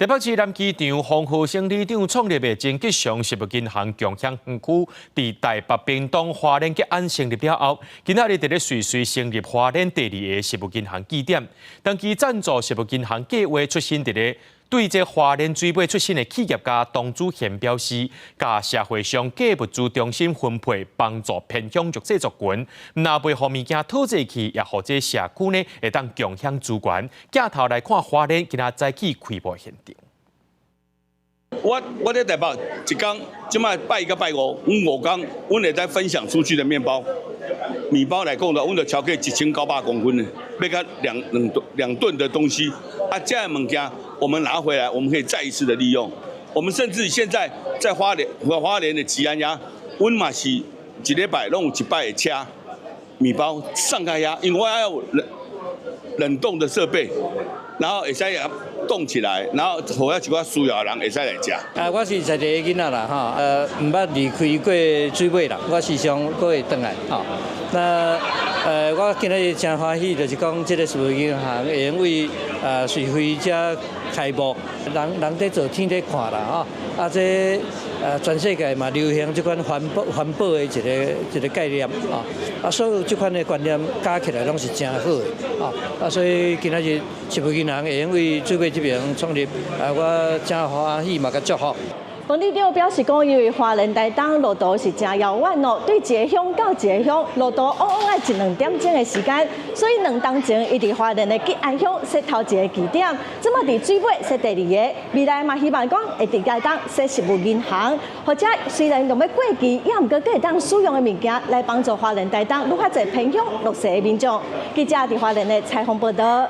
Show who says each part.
Speaker 1: 台北市南機場黃河生里長創立的真吉祥食物銀行共享園區，佇台北屏東花蓮吉安成立了後，今仔日佇咧瑞穗成立花蓮第二个食物銀行據點。長期贊助食物銀行計畫出身佇咧對這花蓮水尾出身的企業家董祖賢表示，共社會上過物資重新分配，幫助偏鄉弱勢族群，毋但袂予物件淘汰去，也予這社區呢會當共享資源。鏡頭來看花蓮今仔早起開幕現場。
Speaker 2: 我佇台北一工，這擺拜一佮拜五，阮五工，阮會使分享出去的麵包、米包來講的，阮就超過1900公分的，欲佮2噸的東西。啊，這个物件我們拿回來，我們可以再一次的利用。我們甚至現在在花蓮的吉安遐，阮嘛是一禮拜攏有一擺的車麵包送到遐，因為我還有冷凍的設備，然後會使凍起來，然後予遐一寡需要的人會使來食。
Speaker 3: 啊，我是在地的囡仔啦，吼，毋捌離開過水尾啦，我時常閣會轉來，吼。那我今仔日誠歡喜，就是講這个食物銀行會用為瑞穗遮開幕，人人佇做天佇看啦，吼。啊，這全世界嘛流行這款環保的一個概念，啊，啊，所有這款的觀念加起來攏是誠好的，啊，啊，所以今仔日食物銀行會用為水尾這邊創立，啊，我誠歡喜嘛，共祝福。
Speaker 4: 馮里長表示講，因為花蓮台東路途是誠遙遠哦，對一个鄉到一个鄉路途往往愛一兩點鐘的時間，所以2冬前伊佇花蓮的吉安鄉設頭一个據點，這馬佇水尾設第二个，未來嘛希望講會佇台東設食物銀行，或者雖然用欲過期，也毋過閣會當使用的物件來幫助花蓮台東愈較濟偏鄉弱勢的民眾。記者佇花蓮的採訪報道。